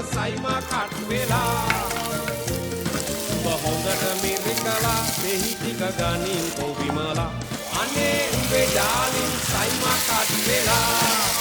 සයිමා cut වෙලා. උඹ හොඳට මිරිකලා දෙහි ටික ගනින්කෝ විමලා. අනේ උඹේ ඩාලින් සයිමා කට් වෙලා.